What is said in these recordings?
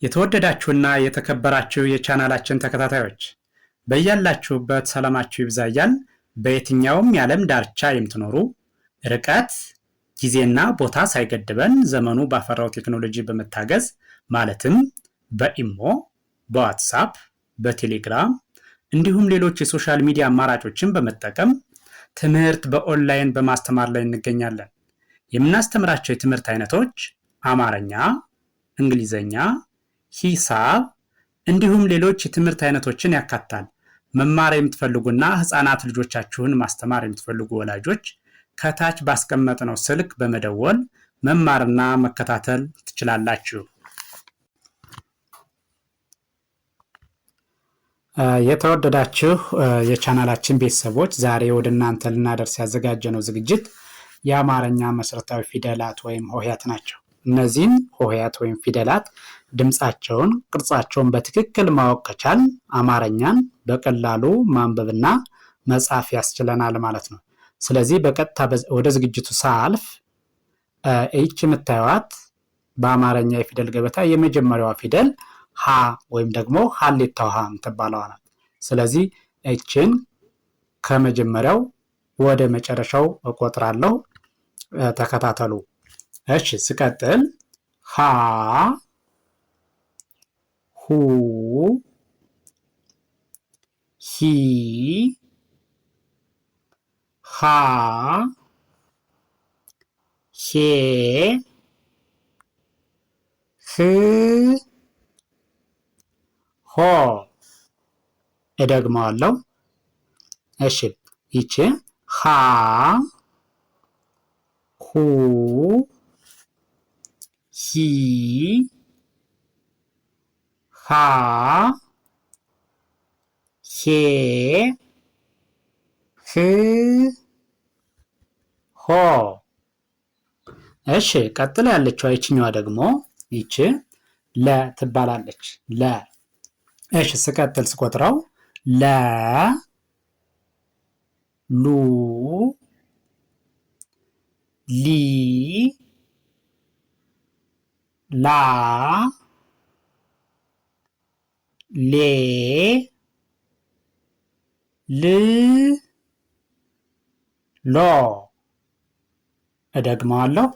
የተወደዳችሁና የተከበራችሁ የቻናላችን ተከታታዮች፣ በያላችሁበት ሰላማችሁ ይብዛ እያልን፣ በየትኛውም የዓለም ዳርቻ የምትኖሩ ርቀት፣ ጊዜና ቦታ ሳይገድበን ዘመኑ ባፈራው ቴክኖሎጂ በመታገዝ፣ ማለትም በኢሞ፣ በዋትሳፕ፣ በቴሌግራም እንዲሁም ሌሎች የ social media አማራጮችን በመጠቀም ትምህርት በኦንላይን በማስተማር ላይ እንገኛለን። የምናስተምራቸው የትምህርት አይነቶች አማርኛ፣ እንግሊዘኛ፣ ሂሳብ እንዲሁም ሌሎች የትምህርት አይነቶችን ያካትታል። መማር የምትፈልጉና ህፃናት ልጆቻችሁን ማስተማር የምትፈልጉ ወላጆች ከታች ባስቀመጥነው ስልክ በመደወል መማርና መከታተል ትችላላችሁ። የተወደዳችሁ የቻናላችን ቤተሰቦች፣ ዛሬ ወደ እናንተ ልናደርስ ያዘጋጀነው ዝግጅት የአማርኛ መሰረታዊ ፊደላት ወይም ሆሄያት ናቸው። እነዚህን ሆሄያት ወይም ፊደላት ድምፃቸውን፣ ቅርጻቸውን በትክክል ማወቅ ከቻል አማርኛን በቀላሉ ማንበብና መጻፍ ያስችለናል ማለት ነው። ስለዚህ በቀጥታ ወደ ዝግጅቱ ሳልፍ ይች የምታዩት በአማርኛ የፊደል ገበታ የመጀመሪያዋ ፊደል ሀ ወይም ደግሞ ሀሌታው ሀ የምትባለዋ ናት። ስለዚህ ይችን ከመጀመሪያው ወደ መጨረሻው እቆጥራለሁ። ተከታተሉ። እሺ፣ ስቀጥል ሀ፣ ሁ፣ ሂ፣ ሃ፣ ሄ፣ ህ፣ ሆ። እደግመዋለሁ። እሺ፣ ይቺ ሀ፣ ሁ፣ ሂ፣ ሃ፣ ሄ፣ ህ፣ ሆ። እሺ፣ ቀጥላ ያለችው ይችኛዋ ደግሞ ይቺ ለ ትባላለች። ለ። እሺ፣ ስቀጥል ስቆጥረው ለ፣ ሉ፣ ሊ፣ ላ፣ ሌ፣ ል፣ ሎ። እደግመዋለሁ።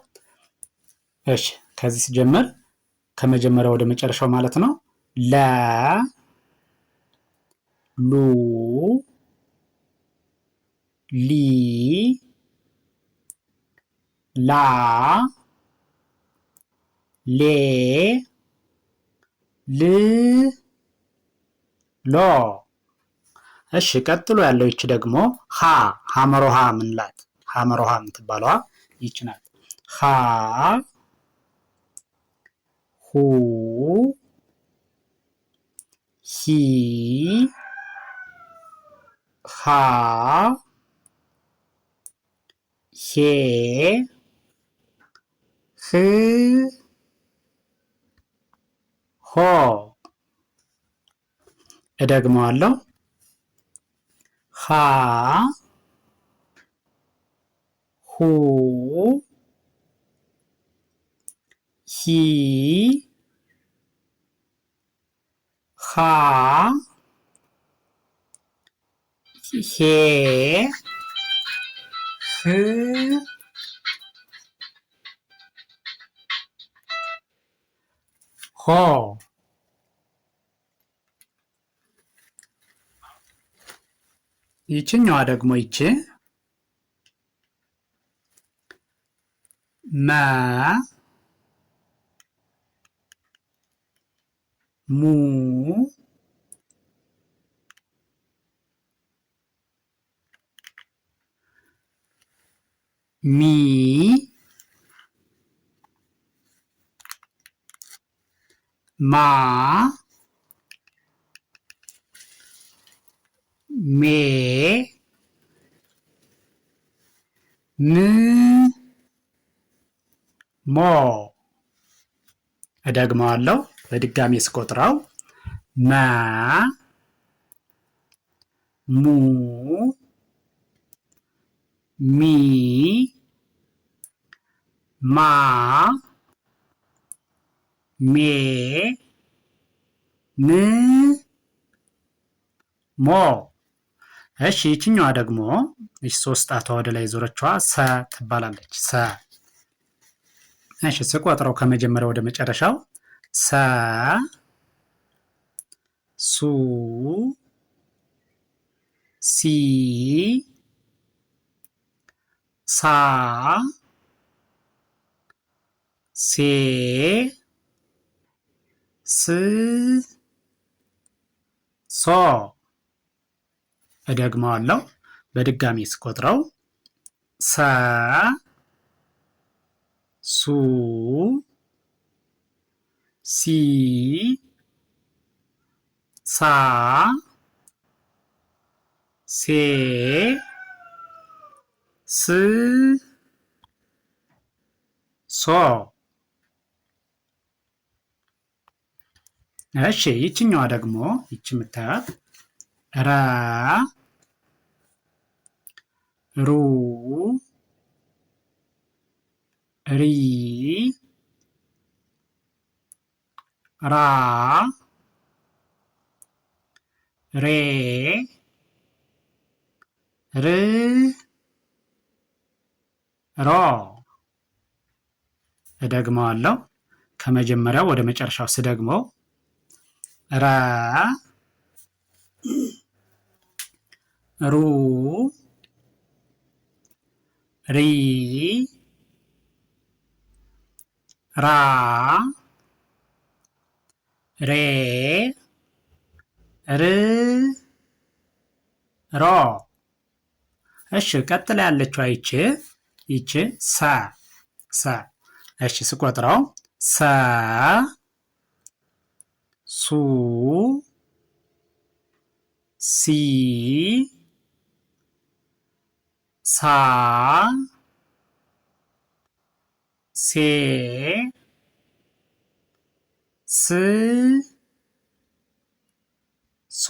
እሺ፣ ከዚህ ስጀምር ከመጀመሪያው ወደ መጨረሻው ማለት ነው። ለ፣ ሉ፣ ሊ፣ ላ፣ ሌ፣ ል፣ ሎ። እሺ፣ ቀጥሎ ያለው ይቺ ደግሞ ሀ፣ ሐመሮሃ ምንላት፣ ሐመሮሃ የምትባለዋ ይች ናት። ሀ፣ ሁ፣ ሂ፣ ሃ፣ ሄ፣ ህ፣ ሆ። እደግመዋለሁ። ሃ፣ ሁ፣ ሂ፣ ሃ፣ ሄ፣ ህ፣ ሆ። ይችኛዋ ደግሞ ይቺ መ፣ ሙ፣ ሚ፣ ማ፣ ሜ፣ ም፣ ሞ። እደግመዋለሁ በድጋሚ ስቆጥረው መ፣ ሙ፣ ሚ፣ ማ፣ ሜ፣ ም ሞ። እሺ ይችኛዋ ደግሞ እሺ ሶስት ጣቷ ወደ ላይ ዞረችዋ ሰ ትባላለች። ሰ። እሺ ስቆጥረው ከመጀመሪያው ወደ መጨረሻው ሰ ሱ ሲ ሳ ሴ ስ ሶ። እደግመዋለሁ በድጋሚ ስቆጥረው ሰ ሱ ሲ ሳ ሴ ስ ሶ። እሺ ይችኛዋ ደግሞ ይች የምታያት ረ ሩ ሪ ራ ሬ ር ሮ። እደግመዋለሁ ከመጀመሪያው ወደ መጨረሻው ስደግመው ረ ሩ ሪ ራ ሬ ር ሮ። እሺ ቀጥላ ያለችው ይቺ ይቺ ሰ ሰ። እሺ ስቆጥረው ሰ ሱ ሲ ሳ ሴ ስ ሶ።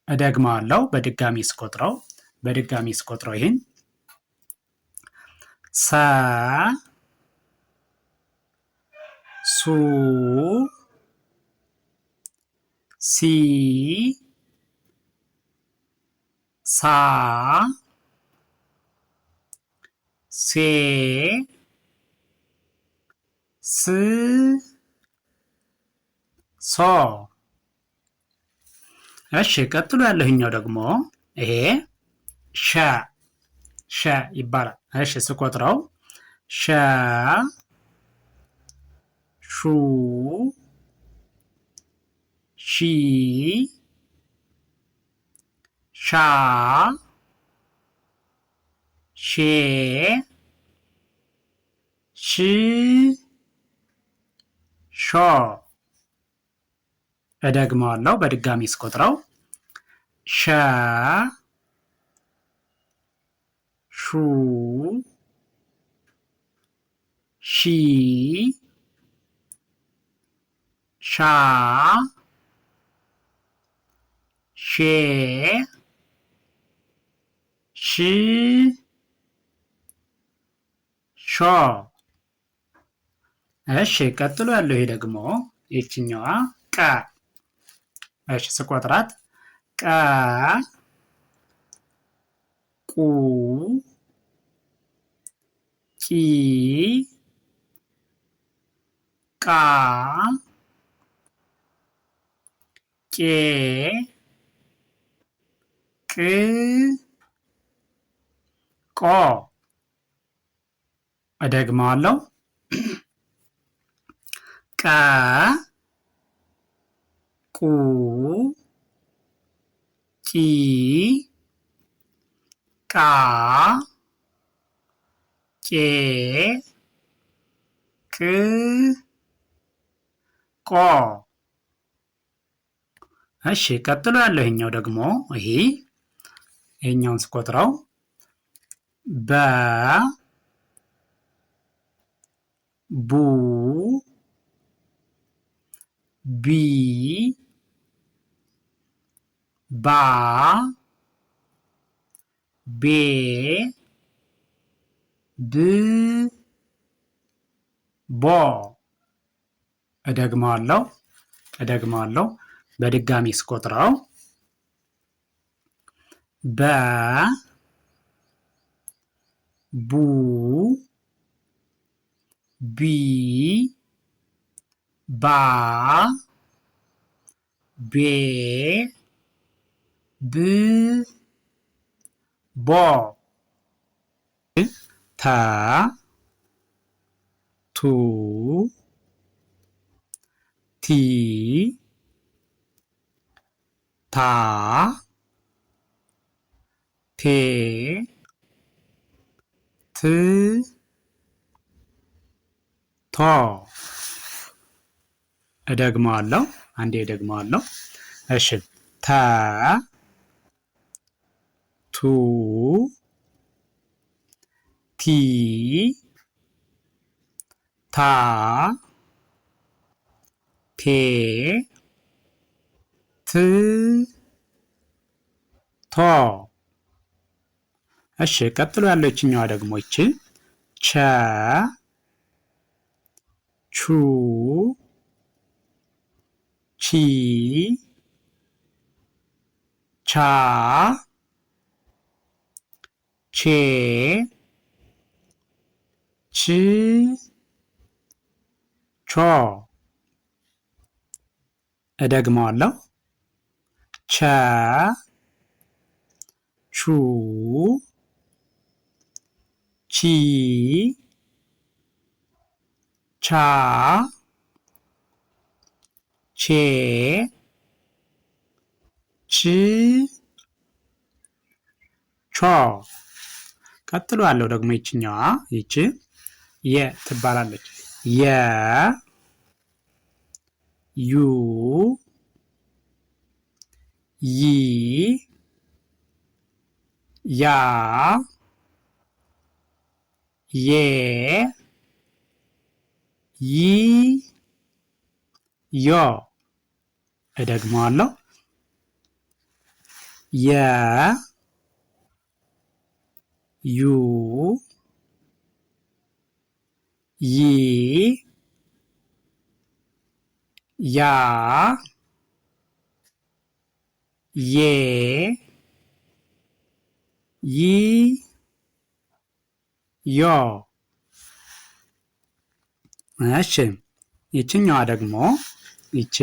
እደግመዋለሁ በድጋሚ ስቆጥረው በድጋሚ ስቆጥረው ይህን ሰ ሱ ሲ ሳ ሴ ስ ሶ። እሺ ቀጥሎ ያለው ደግሞ ይሄ ሸ ሸ ይባላል። እሺ ስቆጥረው ሸ ሹ ሺ ሻ ሼ ሽ ሾ። እደግመዋለሁ በድጋሚ ስቆጥረው ሸ ሹ ሺ ሻ ሼ ሽ ሾ። እሺ ቀጥሎ ያለው ይሄ ደግሞ ይችኛዋ ቀ። እሺ ስቆጥራት ቀ ቁ ቂ ቃ ቄ ቅ ቆ። እደግመዋለሁ ቀ ቁ ቂ ቃ ቄ ቅ ቆ። እሺ ቀጥሎ ያለው ይሄኛው ደግሞ ይሄ ይሄኛውን ስቆጥረው በ ቡ ቢ ባ ቤ ብ ቦ። እደግመዋለሁ እደግመዋለሁ በድጋሚ ስቆጥረው በ ቡ ቢ ባ ቤ ብ ቦ ተ ቱ ቲ ታ ቴ ት ቶ። እደግመዋለሁ፣ አንዴ እደግመዋለሁ። እሺ ተ ቱ ቲ ታ ቴ ት ቶ። እሺ ቀጥሎ ያለው ይችኛዋ ደግሞ ይቺ ቸ ቹ ቺ ቻ ቼ ች ቾ። እደግመዋለሁ። ቸ ቹ ቺ ቻ ቼ ች ቾ። ቀጥሎ ያለው ደግሞ ይችኛዋ ይቺ የ ትባላለች። የ ዩ ይ ያ የ ይ ዮ። እደግመዋለሁ። የ ዩ ይ ያ የ ይ ዮ። እሺ ይችኛዋ ደግሞ ይቺ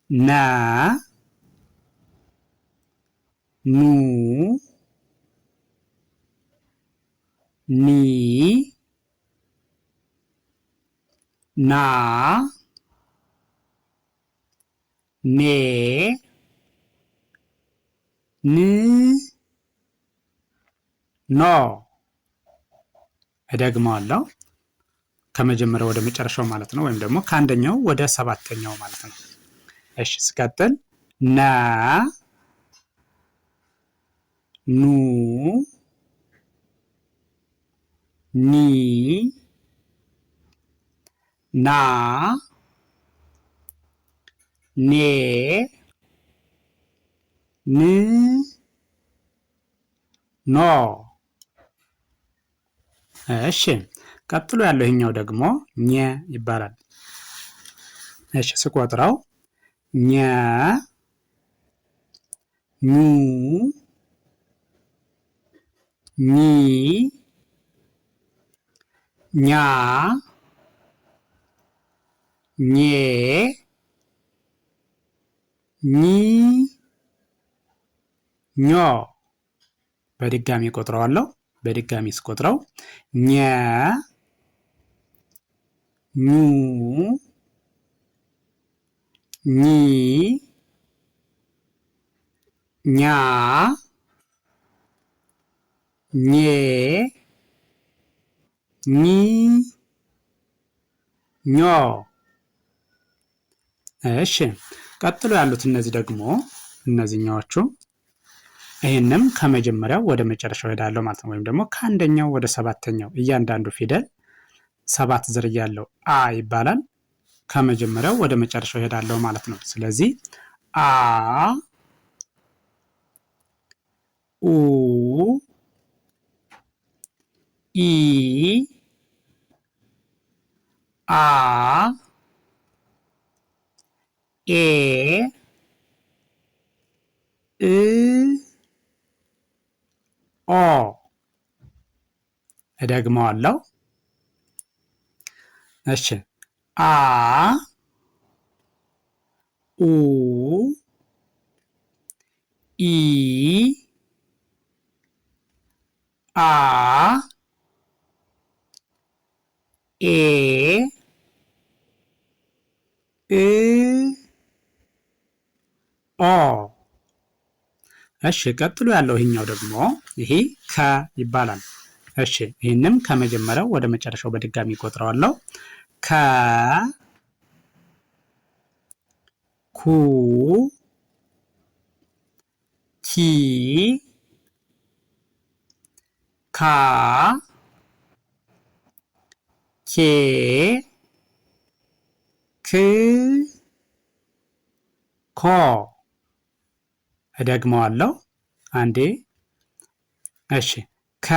ነ ኑ ኒ ና ኔ ን ኖ። እደግመዋለሁ ከመጀመሪያው ወደ መጨረሻው ማለት ነው፣ ወይም ደግሞ ከአንደኛው ወደ ሰባተኛው ማለት ነው። እሺ ስቀጥል ነ ኑ ኒ ና ኔ ን ኖ። እሺ ቀጥሎ ያለው ይሄኛው ደግሞ ኘ ይባላል። እሺ ስቆጥረው ኘ ኙ ኚ ኛ ኜ ኚ ኞ። በድጋሚ ቆጥረዋለሁ። በድጋሚ ስቆጥረው ኘ ኙ ኚ ኛ ኜ ኚ ኞ። እሺ ቀጥሎ ያሉት እነዚህ ደግሞ እነዚህኛዎቹ ይህንም ከመጀመሪያው ወደ መጨረሻው ሄዳለሁ ማለት ነው። ወይም ደግሞ ከአንደኛው ወደ ሰባተኛው እያንዳንዱ ፊደል ሰባት ዝርያ ያለው አ ይባላል። ከመጀመሪያው ወደ መጨረሻው ሄዳለሁ ማለት ነው። ስለዚህ አ ኡ ኢ አ ኤ እ ኦ። እደግመዋለሁ። እሺ አ ኡ ኢ አ ኤ እ ኦ። እሺ ቀጥሎ ያለው ይሄኛው ደግሞ ይሄ ከ ይባላል። እሺ ይህንም ከመጀመሪያው ወደ መጨረሻው በድጋሚ ቆጥረዋለሁ። ከ ኩ ኪ ካ ኬ ክ ኮ። እደግመዋለሁ አንዴ። እሺ ከ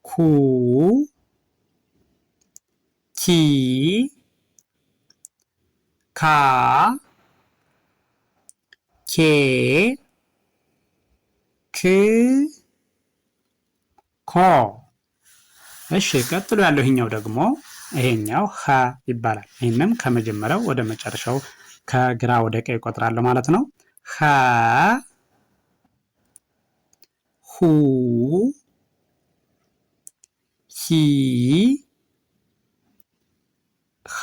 ኩ ኪ ካ ኬ ክ ኮ። እሺ ቀጥሎ ያለው ይሄኛው ደግሞ ይሄኛው ሀ ይባላል። ይህንም ከመጀመሪያው ወደ መጨረሻው ከግራ ወደ ቀኝ እቆጥራለሁ ማለት ነው። ሀ ሁ ሂ ሃ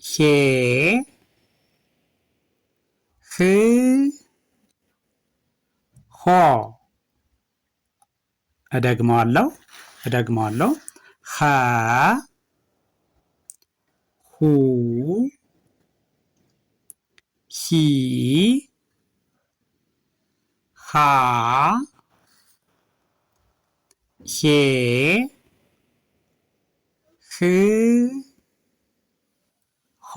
ሄ ህ ሆ። እደግመዋለሁ እደግመዋለሁ። ሀ ሁ ሂ ሃ ሄ ህ ሆ።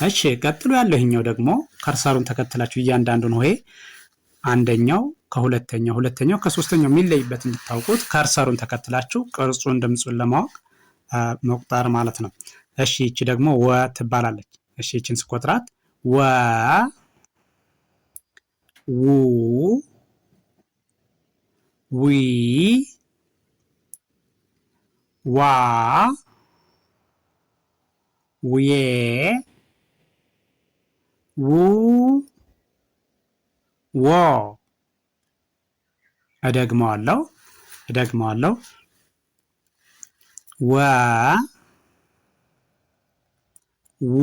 እሺ ቀጥሎ ያለው ይሄኛው ደግሞ cursor ኡን ተከትላችሁ እያንዳንዱን ሆሄ አንደኛው ከሁለተኛው ሁለተኛው ከሶስተኛው የሚለይበት እንድታውቁት cursor ኡን ተከትላችሁ ቅርጹን ድምፁን ለማወቅ መቁጠር ማለት ነው። እሺ ይቺ ደግሞ ወ ትባላለች። እሺ ይቺን ስቆጥራት ወ ው ዊ ዋ ውዬ ው ዎ። እደግመዋለሁ እደግመዋለሁ። ወ ው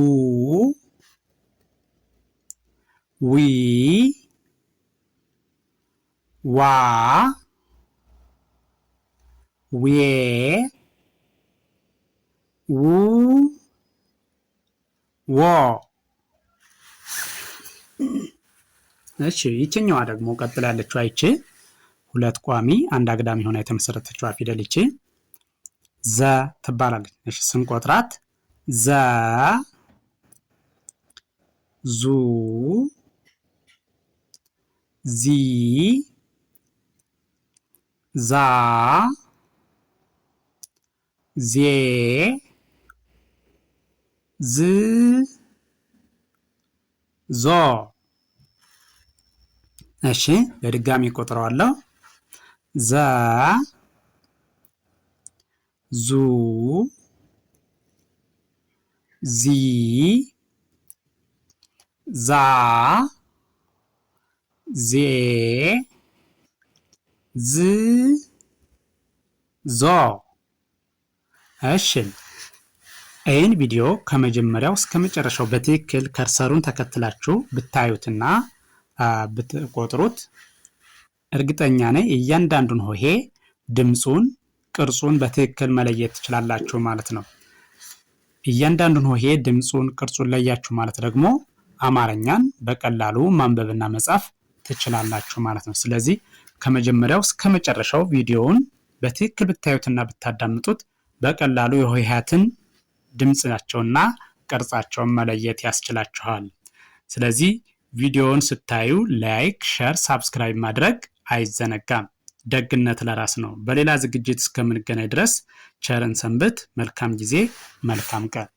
ዊ ዋ ዌ ው ዎ። እሺ ይችኛዋ ደግሞ ቀጥላ ያለችዋ ይቺ ሁለት ቋሚ አንድ አግዳሚ ሆና የተመሰረተችዋ ፊደል ይቺ ዘ ትባላለች። እሺ ስንቆጥራት ዘ ዙ ዚ ዛ ዜ ዝ ዞ። እሺ በድጋሚ ቆጥረዋለሁ። ዘ ዙ ዚ ዛ ዜ ዝ ዞ። እሺ ይህን ቪዲዮ ከመጀመሪያው እስከ መጨረሻው በትክክል cursor ኡን ተከትላችሁ ብታዩትና ብትቆጥሩት እርግጠኛ ነኝ እያንዳንዱን ሆሄ ድምፁን፣ ቅርጹን በትክክል መለየት ትችላላችሁ ማለት ነው። እያንዳንዱን ሆሄ ድምፁን፣ ቅርጹን ለያችሁ ማለት ደግሞ አማርኛን በቀላሉ ማንበብና መጻፍ ትችላላችሁ ማለት ነው። ስለዚህ ከመጀመሪያው እስከ መጨረሻው ቪዲዮውን በትክክል ብታዩትና ብታዳምጡት በቀላሉ የሆሄያትን ድምፃቸውና ቅርጻቸውን መለየት ያስችላችኋል። ስለዚህ ቪዲዮውን ስታዩ like፣ share፣ subscribe ማድረግ አይዘነጋም። ደግነት ለራስ ነው። በሌላ ዝግጅት እስከምንገናኝ ድረስ ቸርን ሰንብት። መልካም ጊዜ፣ መልካም ቀን።